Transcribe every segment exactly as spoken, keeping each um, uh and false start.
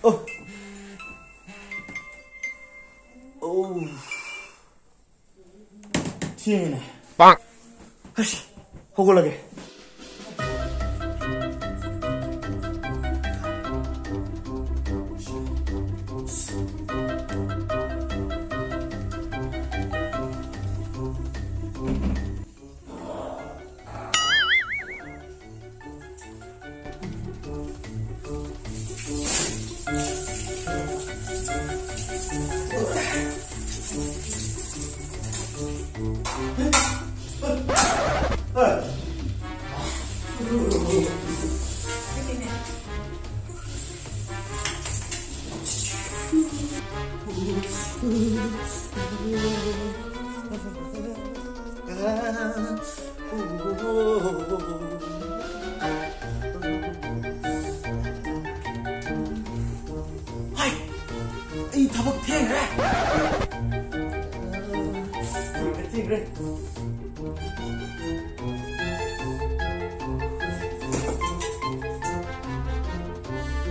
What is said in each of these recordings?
ꯑꯣ꯫ ꯑꯣ꯫ ꯊꯦꯡꯉꯦꯅꯦ꯫ ꯄꯥꯛ꯫ ꯑꯁ, ꯍꯧꯒꯠꯂꯒꯦ꯫ ꯍꯥꯏ! ꯑꯩ ꯊꯕꯛ ꯊꯦꯡꯈ꯭ꯔꯦ꯫ ꯊꯦꯡꯈ꯭ꯔꯦ, ꯊꯦꯡꯈ꯭ꯔꯦ꯫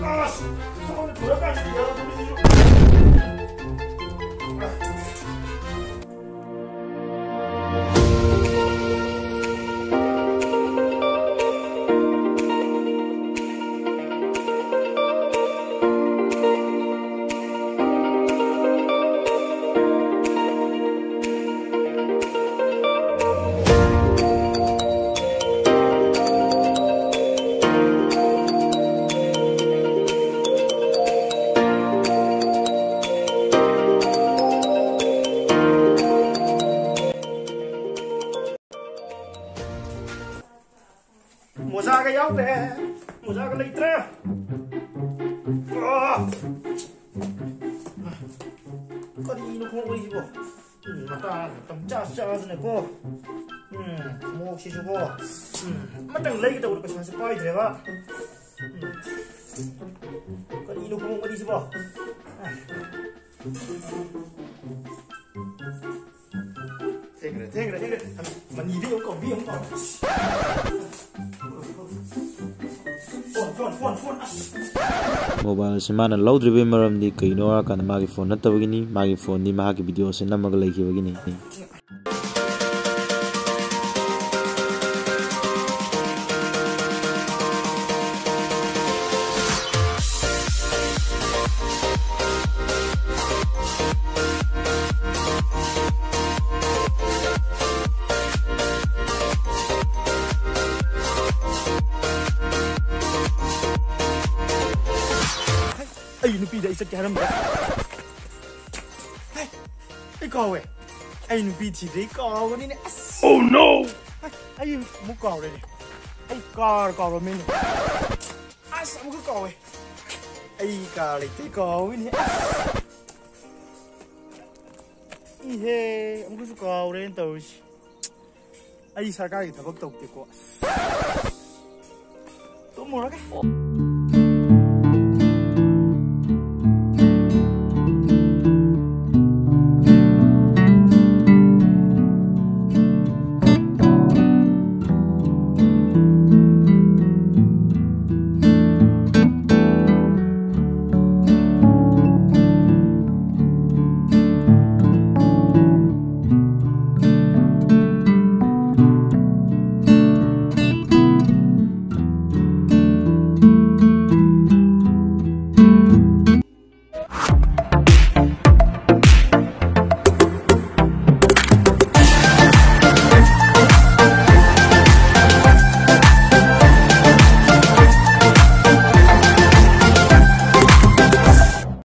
ꯑꯁ! ꯊꯕꯛ ꯊꯨꯔꯀꯥꯟꯁꯤꯗ ꯌꯥꯔꯛꯇꯕꯁꯤꯁꯨ꯫ ꯃꯣꯖꯥꯒ ꯌꯥꯎꯗ꯭ꯔꯦ꯫ ꯃꯣꯖꯥꯒ ꯂꯩꯇ꯭ꯔꯦ꯫ ꯑꯥ! ꯀꯔꯤꯅꯣ ꯈꯣꯡꯎꯞ ꯂꯩꯁꯤꯕꯣ? ꯎꯝ, ꯃꯇꯥꯡ ꯃꯇꯝ ꯆꯥ ꯆꯥꯗꯅꯀꯣ꯫ ꯎꯝ, ꯃꯣꯛꯁꯤꯁꯨꯀꯣ꯫ ꯎꯝ, ꯑꯃꯇꯪ ꯂꯩꯒꯗꯧꯕꯗ ꯄꯩꯁꯥꯁꯨ ꯄꯥꯏꯗ꯭ꯔꯦꯕ꯫ ꯎꯝ꯫ ꯀꯔꯤꯅꯣ ꯈꯣꯡꯎꯞ ꯑꯅꯤꯁꯤꯕꯣ? ꯊꯦꯡꯈ꯭ꯔꯦ, ꯊꯦꯡꯈ꯭ꯔꯦ, ꯊꯦꯡꯈ꯭ꯔꯦ꯫ ꯃꯅꯤꯗꯤ ꯑꯃꯨꯛ ꯀꯧꯕꯤ ꯑꯃꯨꯛ ꯀꯧ꯫ ꯃꯣꯕꯥꯏꯜ ꯑꯁꯤ ꯃꯥꯅ ꯂꯧꯗ꯭ꯔꯤꯕꯒꯤ ꯃꯔꯝꯗꯤ ꯀꯩꯅꯣ ꯍꯥꯏꯔꯀꯥꯟꯗ ꯃꯥꯒꯤ ꯐꯣꯟ ꯅꯠꯇꯕꯒꯤꯅꯤ꯫ ꯃꯥꯒꯤ ꯐꯣꯟꯗꯤ ꯃꯍꯥꯛꯀꯤ ꯚꯤꯗꯤꯑꯣ ꯑꯁꯤ ꯅꯝꯃꯒ ꯂꯩꯈꯤꯕꯒꯤꯅꯤ꯫ ꯑꯩ ꯅꯨꯄꯤꯗ ꯑꯩ ꯆꯠꯀꯦ ꯍꯥꯏꯔꯝꯕ꯫ ꯍꯩ, ꯑꯩ ꯀꯥꯎꯋꯦ꯫ ꯑꯩ ꯅꯨꯄꯤ ꯊꯤꯗ꯭ꯔꯤ, ꯀꯥꯎꯕꯅꯤꯅꯦ꯫ ꯑꯁ! Oh no! ꯍꯩ, ꯑꯩ ꯑꯃꯨꯛ ꯀꯥꯎꯔꯦꯅꯦ꯫ ꯑꯩ ꯀꯥꯔ ꯀꯥꯎꯔꯝꯃꯦꯅꯦ꯫ ꯑꯁ, ꯑꯃꯨꯛꯀ ꯀꯥꯎꯋꯦ꯫ ꯑꯩ ꯀꯥꯔ ꯂꯩꯇꯦ, ꯀꯥꯎꯋꯤꯅꯦ꯫ ꯑꯁ! ꯏꯍꯦ, ꯑꯃꯨꯛꯀꯁꯨ ꯀꯥꯎꯔꯦꯅ ꯇꯧꯔꯤꯁꯤ꯫ ꯑꯩ ꯁꯔꯀꯥꯔꯒꯤ ꯊꯕꯛ ꯇꯧꯗꯦꯀꯣ꯫ ꯑꯁ! ꯇꯨꯝꯃꯨꯔꯒꯦ꯫